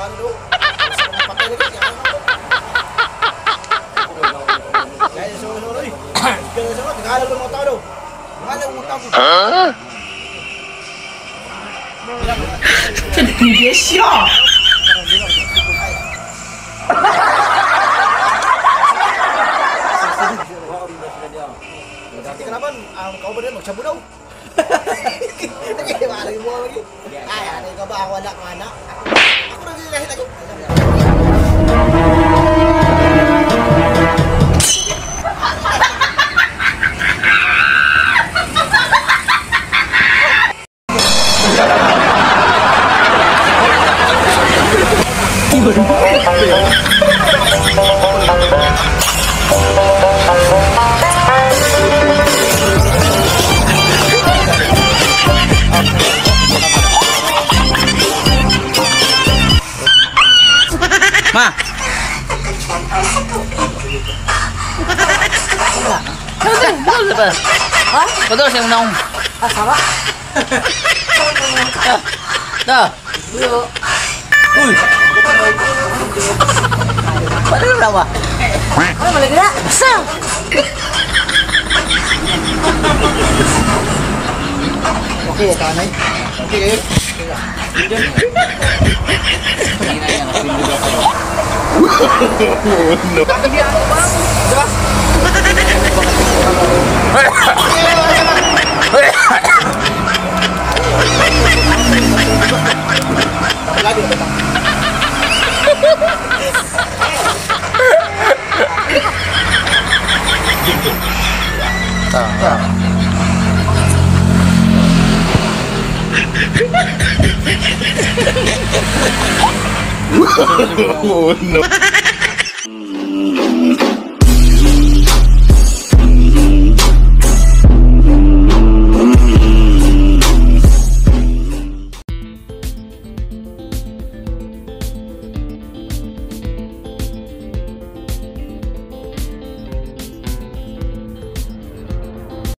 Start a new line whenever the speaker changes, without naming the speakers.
Ano? Patay lagi kaya ano? Kaya so so oy. Kaya so nagalag mga tao daw. Nagalag mga tao.
Ha?
你别笑。
Kenapa ang kau ba magsabu daw? Lagi mo lagi. Ay, ano ka ba ako wala ko anak. Ako na din lagi.
Ma. Ha? Betul saya menang.
Ah, sama.
Dah. Dah. Ui. Padahal berapa?
Ano malagi na? Basta.
Okay, tanay. Okay kayo.
No.
Lagi na ba?
Oh no.